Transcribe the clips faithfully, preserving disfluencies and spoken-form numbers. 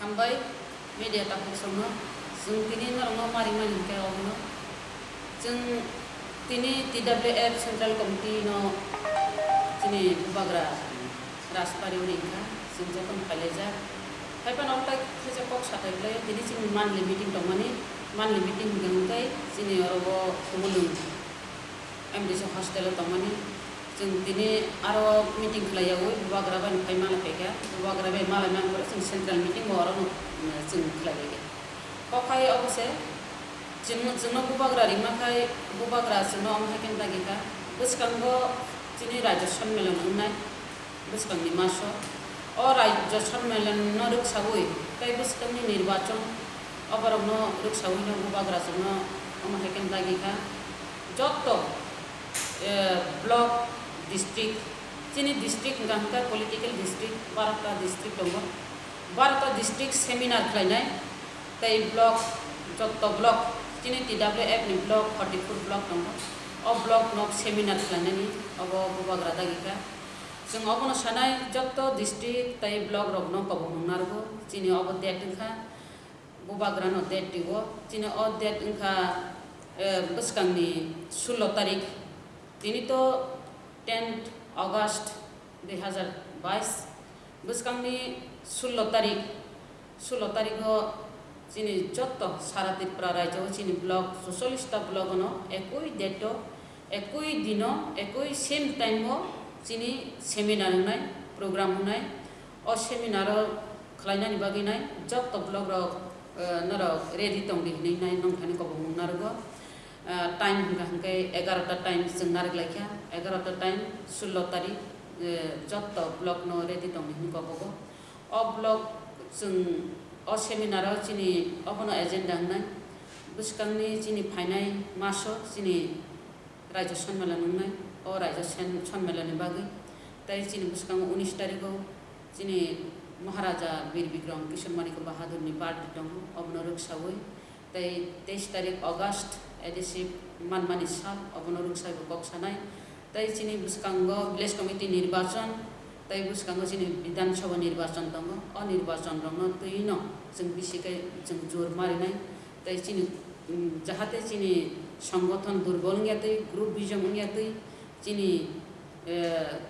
Hambai media takhuk songno, chwng tini norokno marimani hinkhe obono. Chwng tini T W F Central Committee no chini bubagra Rajpari uri wngkha, chwng jotono phailaijak. Haiphano tai khaisa kok sathai khlaio, tini chini monthly meeting tongmani, monthly meeting hinkhe hwnkhe chini oro o Khumulwng M D C hostel o tongmani. Chwng tini aro meeting khlaiyaui bubagra bai phai malai phaikha, bubagra bai malai mani pore chwng central meeting bo orono, mm, chwng khlailaikha. Kok hai obo se, chwngno, chwngno bubagra ringma khai bubagra chwngno omo hai khe dagikha. Bwskango chini Rajya Sammelan wngnai bwskangni maso. O Rajya Sammelan no rwksaui tei bwskangni nirbachon oborokno rwksaui no bubagra chwngno omo hai khe dagikha. Jotto, eh, block, district, chini district hwnkha hwnkhe political district, barota district tongo. Barota district seminar khlainai, tei block, jotto block, chini T W F ni block, forty-four block tongo. O block no seminar khlainani obo bubagra dagikha. Chwng obono sanai, jotto district tei block rokno kobongmung narwgo, chini obo date wngkha. Bubagrano date rio, chini o date wngkha, eh, bwskangni sullo tarik, tini to tenth August dui hazar bais, bwskangni sullo tarik, sullo tarigo chini jotto sara Tripura rajyo chini block, socholish ta block ono ekui date o, ekui dino, ekui same time o chini seminar wngnai, program wngnai. O seminar o khlainani bagwi nai jotto block rok, eh, norok ready tong di hinwi nai nongthani kobongmung narwgo. Eh, time hwnkha hwnkhe egarota time chwng narwk laikha, egarota time sullo tarik, eh, jotto block no ready tong di hinwi kobogo. O block chwng o seminar o chini obono agenda wngnai bwskangni chini phainai maso chini Rajya Sammelan wngnai, o Rajya Sen-, Sammelanni bagwi. Tei chini bwskango unis tarigo chini Maharaja Bir Bikram Kishore Manik Bahadurni birthday tongo, obono rwksaui. Tei teis tarik August, A D C manmani sal, obono rwksaibo kok sanai. Tei chini bwskango village committee nirbachon, tei bwskango chini Bidhan Sabha nirbachon tongo. O nirbachon rokno twino chwng bisi khe chwng jor marinai. Tei chini, mm, jahate chini songgothon durbol wngya twi, group bijom wngya twi, chini, eh,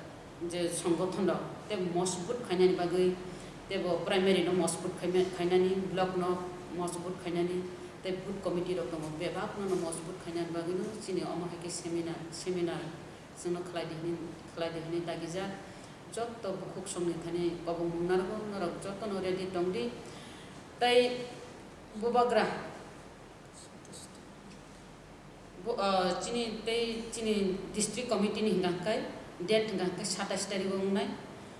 je songgothon rok tei mojbut khainani bagwi, tei bo primary no mojbut khaima-, khainani, block no mojbut khainani, tei booth committee rok tongo, bebak no mojbut khainani bagwi no chini omo hai khe seminar, seminar chwngno khlai di hwnwi, khlai di hwnwi dagijak. Jotto bukhuk songni thani kobongmung narwgo, norok jotto no ready tong di. Tei bubagra, bu-, ah, chini tei chini district committee ni hwnkha khe date hwnkha khe satais tarigo wngnai,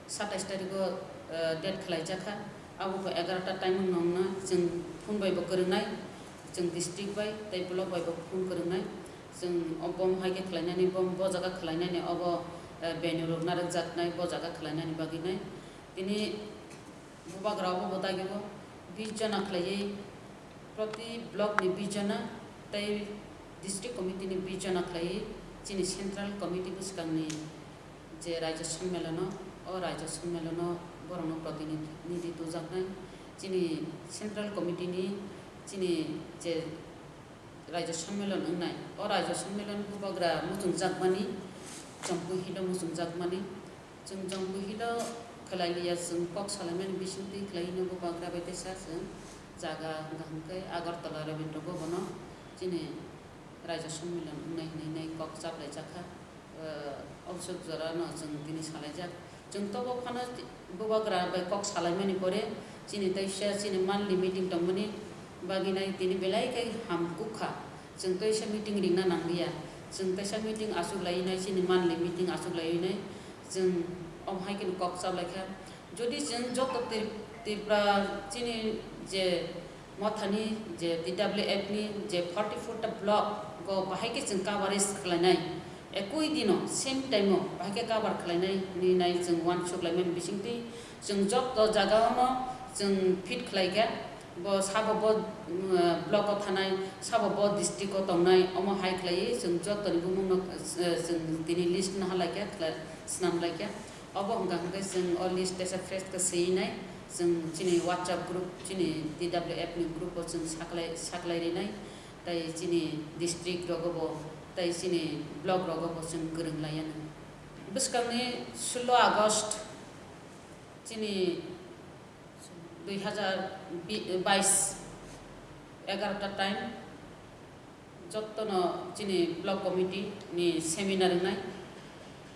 satais tarigo, ah, date khlaijakha. Abo bo egarota time wngno wngna chwng phone bai bo kwrwngnai, chwng district bai tei block bai bo phone kwrwngnai. Chwng o bom hai khe khlainani, bom bo jaga khlainani, obo, ah, venue rok narwkjaknai, bo jaga khlainani bagwi nai. Tini bubagra obo bo dagio bis jona khlaiwi, proti block ni bis jona tei district committee ni bis jona khlaiwi chini central committee bwskangni je Rajya Sammelano, o Rajya Sammelano borokno protinidhi tujaknai chini central committee ni chini je Rajya Sammelon wngnai. O Rajya Sammelon bubagra muchungjakmani, chongpui hino muchungjakmani. Chwng chongpui hino khlai liya, chwng kok salaimani bisingtwi khlai hino bubagra bai teisa chwng jaga hwnkha hwnkhe Agartala Rabindra Bhavan o chini Rajya Sammelon wngnai hinwi nai kok chaplaijakha. Eh, obswk jorano chwng tini salaijak. Chwng tobo phano bubagra bai kok salaimani pore chini teisa chini monthly meeting tongmani bagwi nai tini belai khe hamkuk kha. Chwng teisa meeting ringna nangliya. Chwng teisa meeting achuk laiwi nai chini monthly meeting achuk laiwi nai chwng omo hai kheno kok chaplaikha. Jodi chwng joto Tri-, Tripura chini je Mothani je T W F ni je forty four ta block go bahai khe chwng coverage khlainai, ekui dino same time o bahai khe cover khlainai hinwi nai chwng uansuk laimani bisingtwi chwng joto jaga ono chwng fit khlai kha. Bo sabo bo, mm, block o thanai, sabo bo district o tongnai, omo hai khlaiwi chwng jotoni bumung no, eh, chwng tini list naha lai kha, khla-, swnam lai kha. Obo hwnkha hwnkhe chwng o list teisa fresh khe swi nai, Chwng chini WhatsApp group, chini D W F ni group o chwng saklai, saklai rinai, tei chini district rogo bo, tei chini block rogo bo chwng kwrwng lai anw. Bwskangni sullo August chini dui hazar bais egarota time, jottono chini block committee ni seminar wngnai,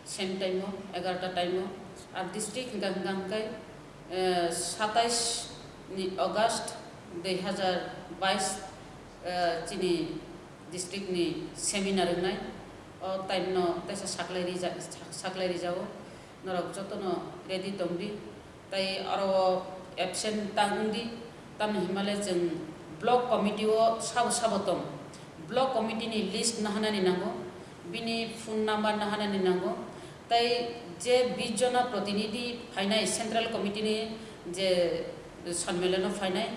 same time o, egarota time o. Ar district hwnkha, hwnkha hwnkhe, eh, satais ni August dui hazar bais, eh, chini district ni seminar wngnai. O time no teisa saklai rija-, saklai rijao. Norok jotono ready tongdi. Tai aro absent ta wngdi, tamni hwnmale chwng block committee o sabo sabo tong. Block committee ni list nahanani nango, bini phone number nahanani nango, tai je bish jona protinidhi phainai central committee ni je sonmelon o phainai,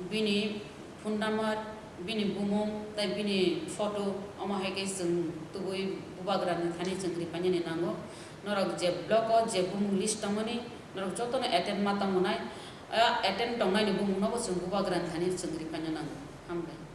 bini phone number, bini bumung, tai bini photo, omo hai khe chwng tubui bubagra ni thani chwng ripainani nango. Norok je block o je bumung list tongmani, norok jotono attend ma tongmani, a attend tongnai ni bumung no bo chwng bubagra ni thani chwng ripaina nango. Hambai.